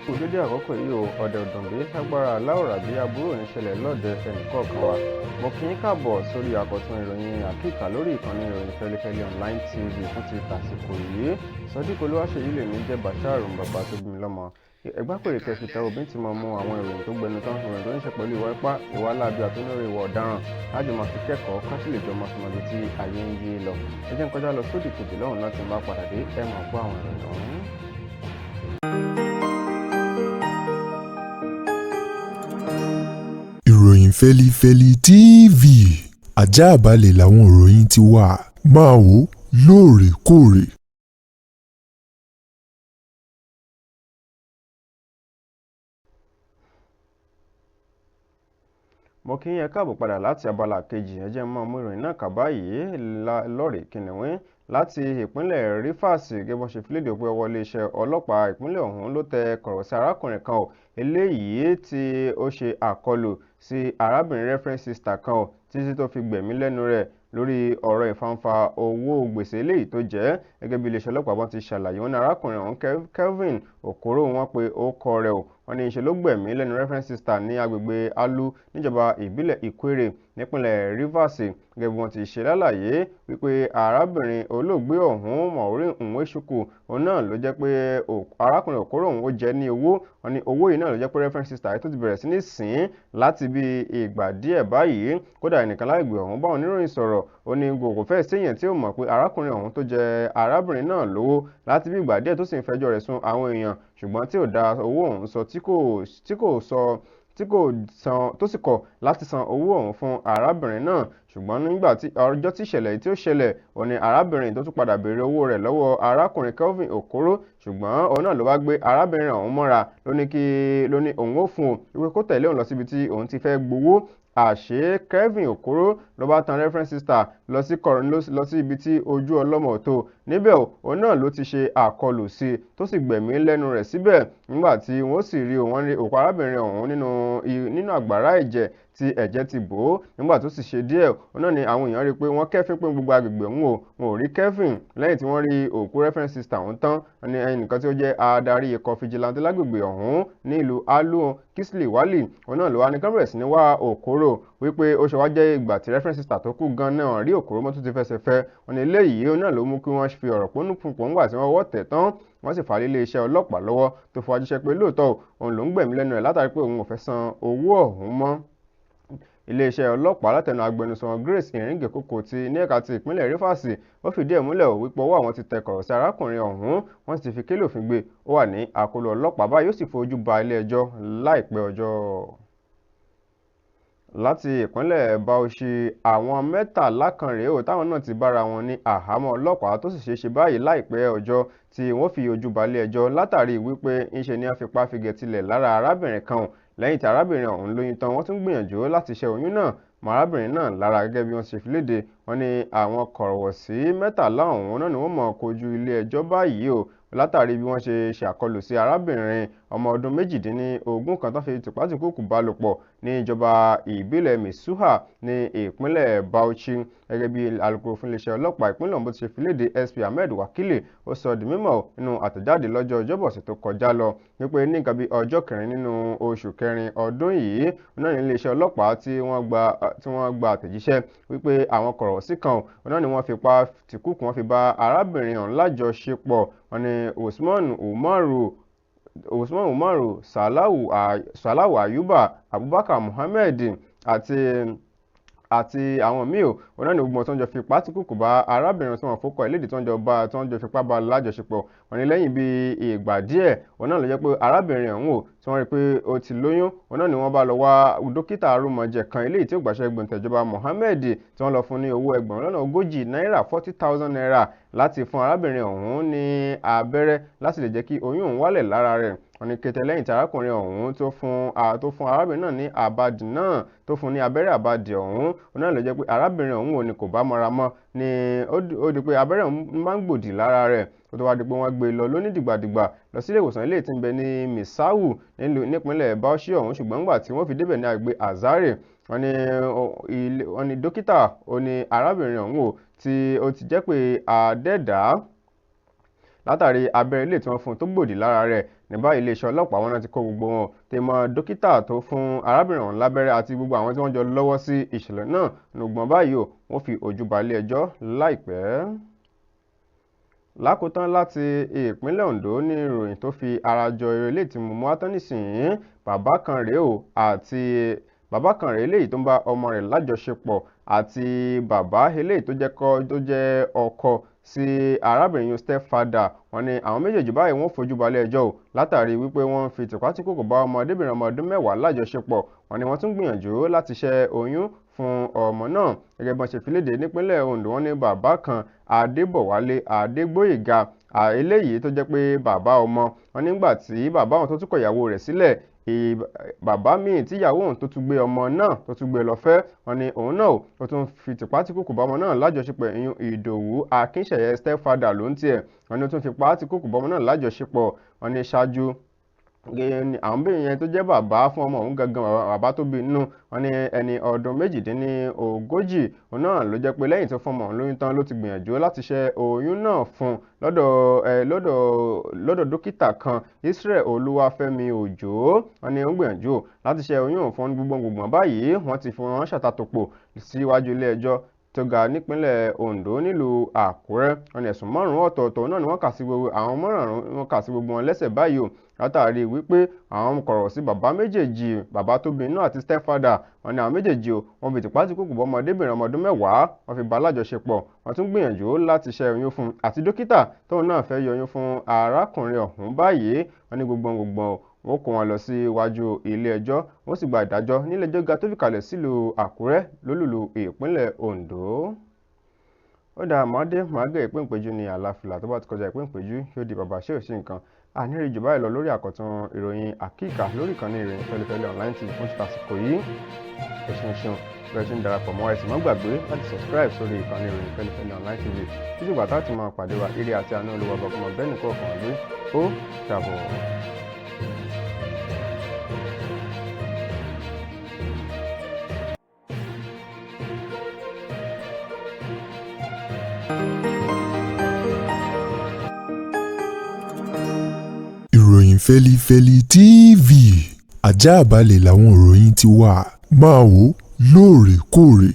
Kú dédé àkókò yìí o, ọ̀dẹ̀ òdùnbí lágbára aláwòrábí aburú ò ní ṣẹlẹ̀ lọ́ọ̀dẹ̀ ẹnìkọ̀ọ̀kan wa. Mo kí yín káàbọ̀ sórí àkọ́tún ìròyìn àkíkà lórí ìkànnì ìròyìn Fẹ́lifẹ́li Online TV fún ti tàsìkò yìí. Sodiq Olúwaṣèyí lèmi jẹ́ Bashir bàbá tó bí mi lọ́mọ. Ẹgbàpèrè kẹfìtà òbí ti mọ mú àwọn ìròyìn tó gbẹnu tán, ìròyìn tó ń ṣe pẹ̀lú ìwà ipá, ìwà láabi àtúnlórí ìwà ọ̀daràn láti máa fi kẹ́kọ̀ọ́ ká sì lè jọ máa fi mọ ibi tí ayé ń yí lọ. Ẹ jẹ́ n kọjá lọ sódì kejì lọ́hùn náà, tí n bá padà dé ẹ máa gbọ́ àwọn ìròyìn ọ̀hún. Ìròyìn Fẹ́lifẹ́li TV àjààbálẹ̀ làwọn ìròyìn ti wà, máa wò ó lóòrèkóòrè. Mo kí yín, ẹ káàbọ̀ padà láti abala kejì. Ẹ jẹ́ n máa mú ìròyìn náà kà báyìí lọ́rẹ̀ẹ́ kìnìún láti ìpínlẹ̀ Rivers. Gẹ́gẹ́ bó ṣe fi léde pé ọwọ́ iléeṣẹ́ ọlọ́pàá ìpínlẹ̀ ọ̀hún ló tẹ kọ̀rọ̀ sí arákùnrin kan ò, eléyìí tí ó ṣe àkọlù sí arábìnrin reference sister kan ò títí tó fi gbẹ̀mí lẹ́nu rẹ̀ lórí ọ̀rọ̀ ìfanfà owó gbèsè eléyìí tó jẹ́. Gẹ́gẹ́ bí iléeṣẹ́ ọlọ́pàá bọ́n ti ṣàlàyé, wọn ní arákùnrin ọ̀hún Kelvin Okoro wọ́n pe orúkọ rẹ̀ o. Wọ́n ní ìṣe ló gbẹ̀mí lẹ́nu reference sister ní agbègbè Alu níjọba ìbílẹ̀ Ìkwerè nípínlẹ̀ Rivers. Gẹ́gẹ́ bí wọ́n ti ṣe lálàyé wípé arábìnrin olóògbé ọ̀hún Maureen Nwachukwu, òun náà ló jẹ́ pé arákùnrin Okoro ọ̀hún ó jẹ ní owó. Wọ́n ní owó yìí náà ló jẹ́ pé reference sister yìí tó ti bẹ̀rẹ̀ sí ní sìn láti bí ìgbà díẹ̀ báyìí. Kódà ẹnìkan láìgbè ọ̀hún báwọn oníròyìn sọ̀rọ̀, ó ní kò fẹ́ séèyàn tí ó mọ̀ pé arákùnrin ọ̀hún tó jẹ arábìnrin náà lówó láti bí ìgbà díẹ̀ tó sì ń fẹjọ́ rẹ̀ sùn àwọn èèyàn, ṣùgbọ́n tí ò da owó ọ̀hún sọ, tí kò sọ, tí kò san, tó sì kọ̀ láti san owó ọ̀hún fún arábìnrin náà. Ṣùgbọ́n nígbà tí ọjọ́ tí ìṣẹ̀lẹ̀ tí ó ṣẹlẹ̀, ó ní arábìnrin tó tún padà béèrè owó rẹ̀ lọ́wọ́ arákùnrin Kelvin Okoro, ṣùgbọ́n òun náà ló wá gbé arábìnrin ọ̀hún mọ́ra, ló ní kí ló ní òun ó fún un wípé kó tẹ̀lé òun lọ síbi tí òun ti fẹ́ gbowó. Àṣé Kelvin Okoro ló bá tan reference sister lọ sí kọ̀rọ̀ lọ sí ibi tí ojú ọlọ́mọ tó níbẹ̀, òun náà ló ti ṣe àkọlù sí i tó sì gbẹ̀mí lẹ́nu rẹ̀ síbẹ̀. Nígbà tí wọ́n sì rí òun rí òkú arábìnrin ọ̀hún nínú àgbàrá ẹ̀jẹ̀ tí ẹ̀jẹ̀ ti bò ó. Nígbà tó sì ṣe díẹ̀, òun náà ni àwọn èèyàn rí i pé wọ́n kẹ́fín pé gbogbo agbègbè òun ò wọn ò rí Kelvin. Lẹ́yìn tí wọ́n rí òkú reference sister ọ̀hún tán ni ẹnìkan tí ó jẹ́ adarí ikọ̀ fìjìláńtì lágbègbè ọ̀hún ní ìlú Alu, Kingsley Wali, òun náà ló wá ní kán bẹ̀rẹ̀ sí ní wá Okoro wípé ó ṣe wá jẹ́ ìgbà tí reference sister tó kú gan náà rí Okoro mọ́ tó ti fẹsẹ̀ fẹ́. Wọn ní eléyìí òun náà ló mú kí wọ́n fi ọ̀rọ̀ pọ́nùpùpọ̀ ńgbà tí wọ́n wọ́ tẹ̀ tán, wọ́n sì fà á lé iléeṣẹ́ ọlọ́pàá lọ́wọ́ tó fọwọ́ jíṣẹ́ pé lóòótọ́ òun ló ń gbẹ̀mí lẹ́nu rẹ̀ látàrí pé òun ò fẹ́ san owó ọ̀hún mọ́. Iléeṣẹ́ ọlọ́pàá látẹnu agbẹnusọ Grace Iringe-Koko ti ní ẹ̀ka ti ìpínlẹ̀ Rivers, ó fìdí ẹ̀ múlẹ̀ wípé ọwọ́ àwọn ti tẹ kọ̀rọ̀ sí arákùnrin ọ̀hún, wọ́n sì ti fi kélé òfin gbé. Ó wà ní àkóló ọlọ́pàá báyìí, ó sì fojú ba ilé ẹjọ́ láìpẹ́ ọjọ́. Láti ìpínlẹ̀ Bauchi, àwọn 13 kan rèé ò táwọn náà ti bára wọn ní àhámọ́ ọlọ́pàá tó sì ṣeé ṣe báyìí láìpẹ́ ọjọ́ tí wọ́n fi ojú balẹ̀ ẹjọ́ látàrí wípé ńṣe ni wọ́n fipá figẹ̀ tilẹ̀ lára arábìnrin kan. Lẹ́yìn tí arábìnrin ọ̀hún lóyún tán, wọ́n tún gbìyànjú láti ṣẹ́ oyún náà mọ́ arábìnrin náà lára. Gẹ́gẹ́ bí wọ́n ṣe fi léde, wọ́n ní àwọn kọ̀rọ̀wọ̀sí 13 ọ̀hún náà ni wọ́n mọ̀ kojú ilé ẹjọ́ báyìí o látàrí bí wọ́n ṣe ṣàkọlù sí arábìnrin ọmọ ọdún 18 kan tó fi tìpátìkúùkù bá lò pọ̀ ní ìjọba ìbílẹ̀ Misuha ní ìpínlẹ̀ Bauchi. Gẹ́gẹ́ bí alukoro fún iléeṣẹ́ ọlọ́pàá ìpínlẹ̀ ọ̀hún bó ti ṣe fi léde, SP Ahmed Wakili, ó sọ di mímọ̀ nínú àtẹ̀jáde lọ́jọ́ Ọjọ́bọ̀ ọ̀sẹ̀ tó kọjá lọ wípé ní nǹkan bí ọjọ́ 4 nínú oṣù kẹrin ọdún yìí náà ní iléeṣẹ́ ọlọ́pàá tí wọ́n gba àtẹ̀jíṣẹ́ wípé àwọn kọ̀rọ̀sí kan náà ni wọ́n fipá tìkúùkù wọ́n fi bá arábìnrin ọ̀hún lájọṣepọ̀. Wọ́n ní Usman Umaru, Salawu Ayuba, Abubakar Muhammed àti àwọn míì ò, òun náà ni gbogbo tó ń jọ fipá tìkúùkù bá arábìnrin tí wọ́n fọkọ ìlédìí tó ń jọ fipá bá lájọṣepọ̀. Wọ́n ní lẹ́yìn bí ìgbà díẹ̀, òun náà ló jẹ́ pé arábìnrin ọ̀hún ò tí wọ́n rí pé ó ti lóyún, òun náà ni wọ́n bá lọ wá dókítà arúmọjẹ kan eléyìí tí ó gbàṣẹ gbòǹtẹ̀jọba Mohammed, tí wọ́n lọ fún ní owó 40,000 náírà, 40,000 naira, láti fún arábìnrin ọ̀hún ní abẹ́rẹ́ láti lè jẹ́ kí oyún òun wálẹ̀ lára rẹ̀. Wọ́n ní kété lẹ́yìn tí arákùnrin ọ̀hún tó fún arábìnrin náà ní àbàdì náà, tó fún ní abẹ́rẹ́ àbàdì ọ̀hún, òun náà ló jẹ́ pé arábìnrin ọ̀hún ò ní kò bá mọ́ra mọ́ ni ó di pé abẹ́rẹ́ ọ̀hún máa ń gbòdì lára rẹ̀. Ó tó wá di pé wọ́n gbé e lọ lóní dìgbàdìgbà lọ sílé ìwòsàn ilé tí ń bẹ ní Misau nípínlẹ̀ Bauchi ọ̀hún. Ṣùgbọ́n nígbà tí wọ́n fi débẹ̀ ní agbègbè Azare, wọ́n ní dókítà ó ní arábìnrin ọ̀hún ò tí ó ti jẹ́ pé àdẹ́dàá. Látàrí abẹ́rẹ́ ilé tí wọ́n fún un tó gbòdì lára rẹ̀. Ní báyìí, iléeṣẹ́ ọlọ́pàá wọn náà ti kó gbogbo wọn tè mọ́ dókítà tó fún arábìnrin ọ̀hún lábẹ́rẹ́ àti gbogbo àwọn tí wọ́n jọ lọ́wọ́ sí ìṣẹ̀lẹ̀ náà nùgbọ́n báyìí o, wọ́n fi ojú balẹ̀ ẹjọ́ láìpẹ́. Lákòótán, láti ìpínlẹ̀ Ondo ní ìròyìn tó fi ara jọ eré ilé tí mo mú wá tán nísìnyí. Bàbá kan rèé o àti bàbá kan rèé eléyìí tó ń bá ọmọ rẹ̀ lájọṣepọ̀, àti bàbá eléyìí tó jẹ́ kọ́ tó jẹ́ ọkọ sí arábìnrin yìí, stepfather. Wọ́n ní àwọn méjèèjì báyìí wọ́n fojú balẹ̀ ẹjọ́ o, látàrí wípé wọ́n fi tìpátìkúùkù bá ọmọdébìnrin ọmọ ọdún 10 lájọṣepọ̀. Wọ́n ní wọ́n tún gbìyànjú láti ṣẹ́ oyún fún ọmọ náà. Gẹ́gẹ́ bí wọ́n ṣe fi léde nípínlẹ̀ Ondo, wọ́n ní bàbá kan, Adébọ̀wálé Adégbóyèga, eléyìí tó jẹ́ pé bàbá ọmọ wọn, nígbà tí bàbá wọn tó tún kọ ìyàwó rẹ̀ sílẹ̀, bàbá míì tíyàwó òun tó tún gbé ọmọ náà tó tún gbé lọ fẹ́, wọn ni òun náà ó tún fi tìpátìkúùkù bá ọmọ náà lájọṣepọ̀. Ìyún Ìdòwú Akínṣẹ̀yẹ, stepfather ló ń tiẹ̀, wọn ni ó tún fi pátìkúùkù bá ọmọ náà lájọṣepọ̀. Wọn ni ṣáájú àwọn bẹ́ẹ̀ yẹn tó jẹ́ bàbá fún ọmọ òun gangan, bàbá tó bí inú, wọn ní ẹni ọdún 38, òun náà ló jẹ́ pé lẹ́yìn tó fún ọmọ òun lóyún tán ló ti gbìyànjú láti ṣẹ́ oyún náà fún lọ́dọ̀ dókítà kan, Israel Olúwafẹ́mi Òjó. Wọn ní ó ń gbìyànjú láti ṣẹ́ oyún òun fún gbogbo báyìí. Wọ́n ti fi wọn ṣàtàtòpò síwájú ilé ẹjọ́ tó ga nípínlẹ̀ Ondo nílùú Àkúrẹ́. Wọ́n ní ẹ̀sùn 5 ọ̀tọ̀ọ̀tọ̀ náà ni wọ́n kà sí gbogbo àwọn márùn-ún, wọ́n kà sí gbogbo wọn lẹ́sẹ̀ báyìí o, látàrí wípé àwọn kọ̀rọ̀ sí bàbá méjèèjì, bàbá tó bí inú àti stepfather. Wọ́n ní àwọn méjèèjì o, wọ́n fi tìpátìkúùkù bọ́ ọmọdébìnrin ọmọ ọdún 10, wọ́n fi bá lájọṣepọ̀, wọ́n tún gbìyànjú láti ṣẹ́ oyún fún un, àti dókítà tóun náà fẹ́ yọyún fún arákùnrin ọ̀hún báyìí. Wọ́n ní gbogbo wọ́n kó wọn lọ sí iwájú ilé ẹjọ́, wọ́n sì gba ìdájọ́ nílé ẹjọ́ gíga tó fìkàlẹ̀ sílùú Àkúrẹ́ lólùlù ìpínlẹ̀ Ondo. Ó dáa, màdé màgẹ́ ìpín ìpéjú ní àlàáfíà tó bá ti kọjá ìpín ìpéjú yóò di bàbá ṣé ò sí nǹkan. Àníri jù báyìí lọ lórí àkọ́tún ìròyìn àkíkà lórí ìkànnì ìròyìn Fẹ́lifẹ́li Online TV fún tàsìkò yìí. Ẹ ṣeun ṣeun bẹ́ẹ̀ ṣe ń darapọ̀ mọ́, ẹ sì má gbàgbé láti subscribe sórí ìkànnì ìròyìn Fẹ́lifẹ́li Online TV títí ìgbà tá a ti máa pàdé wa. Ire àti àánú Olúwa bọ̀kúnmọ̀ bẹ́ẹ̀ nìkan ọ̀kan gbé. Ó dàbọ̀. Ìròyìn Fẹ́lifẹ́li TV, àjààbalẹ̀ làwọn ìròyìn ti wà. Máa wò lóòrèkóòrè.